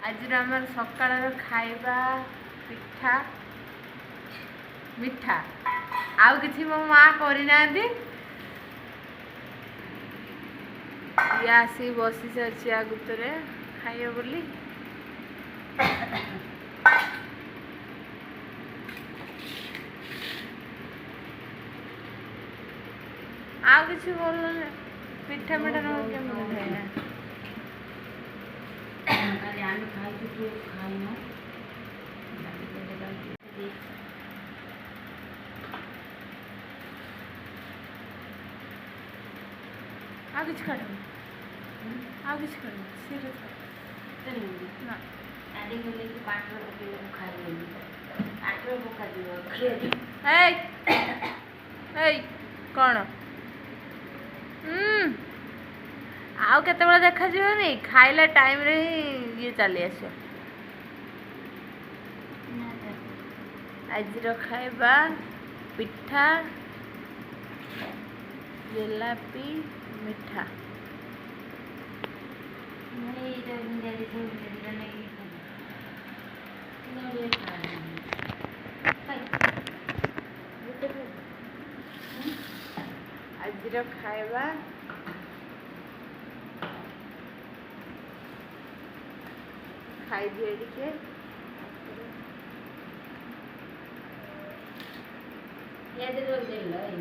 ଆଜିର ଆମର ସକାଳର ଖାଇବା ପିଠା ମିଠା, ଆଉ କିଛି ମୋ ମା କରିନାହାନ୍ତି। ଇଏ ଆସିକି ବସି ସାରିଛି ଆଗତରେ ଖାଇବ ବୋଲି। ଆଉ କିଛି କଲନି? ପିଠା ମିଠା ନ କେମିତି ଖାଇବା? କାଲି ଆମେ ଖାଇଛୁ, ତୁ ଖାଇନୁ। ଆଉ କିଛି କାଢ଼, ଆଉ କିଛି କାଢ଼, ସେଇଟା ନା। କାଲି ଗଲେ କି ପାଟିରେ ପକେଇଲେ ମୁଁ ଖାଇବିନି, ପାଟିରେ ପକାଯିବ। ଏଇ ଏଇ କ'ଣ? ଆଉ କେତେବେଳେ ଦେଖାଯିବନି, ଖାଇଲା ଟାଇମ୍ରେ ହିଁ ଇଏ ଚାଲି ଆସିବ। ଆଜିର ଖାଇବା ପିଠା, ଜିଲାପି, ମିଠା। ଏଇଟା ନେଇକି ଆଜିର ଖାଇବା ଖାଇଦିଏ ଟିକେ। ଦେଲ ଏଇ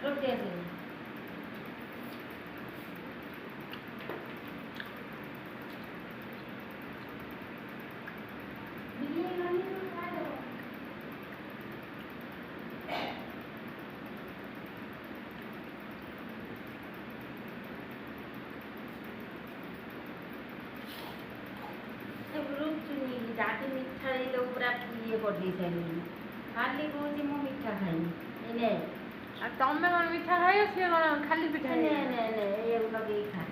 ରୋଟି ଆସିବ। ରାତି ମିଠା ଦେଇଦେବୁ, ପୁରା ଇଏ କରିଦେଇ ସାରିଲିଣି। ଖାଲି କହୁଛି ମୁଁ ମିଠା ଖାଇବି ନେ। ଆଉ ତମେ କ'ଣ ମିଠା ଖାଇବ? ସିଏ କ'ଣ ଖାଲି ପିଠା? ନେ ନେ ନେ, ଏଇଆକୁ ଲଗେଇକି ଖା।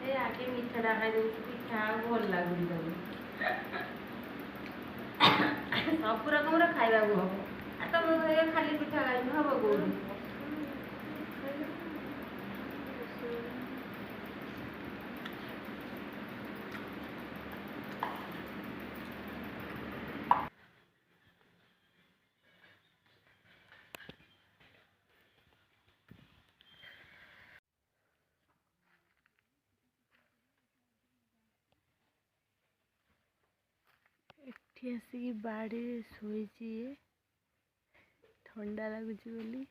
ଏ ଆଗେ ମିଠାଟା ଖାଇଦେଉଛି, ପିଠା ଆଉ ଭଲ ଲାଗୁନି ତାକୁ। ସବୁ ରକମର ଖାଇବାକୁ ହବ, ଆଉ ତମେ ଖାଲି ପିଠା ଖାଇବୁ, ହବ କୋଉଠି? ଏଠି ଆସିକି ବାଡ଼ିରେ ଶୋଇଛି ଇଏ, ଥଣ୍ଡା ଲାଗୁଛି ବୋଲି।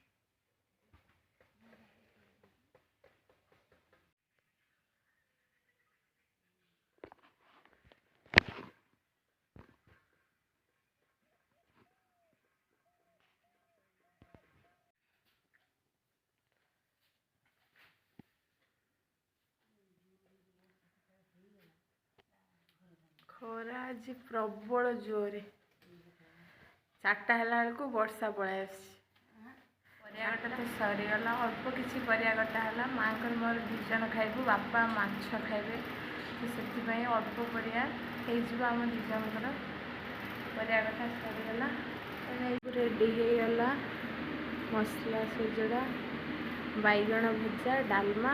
ଖରା ଆଜି ପ୍ରବଳ ଜୋରେ, 4ଟା ହେଲା ବେଳକୁ ବର୍ଷା ପଳେଇ ଆସୁଛି। ପରିବା କଟା ତ ସରିଗଲା, ଅଳ୍ପ କିଛି ପରିବା କଟା ହେଲା। ମାଆଙ୍କର ମୋର 2 ଜଣ ଖାଇବୁ, ବାପା ମାଛ ଖାଇବେ, ତ ସେଥିପାଇଁ ଅଳ୍ପ ପରିବା ହେଇଯିବ ଆମ 2 ଜଣଙ୍କର। ପରିବା କଟା ସରିଗଲା, ରେଡ଼ି ହେଇଗଲା ମସଲା ସଜଡ଼ା, ବାଇଗଣ ଭଜା, ଡାଲମା।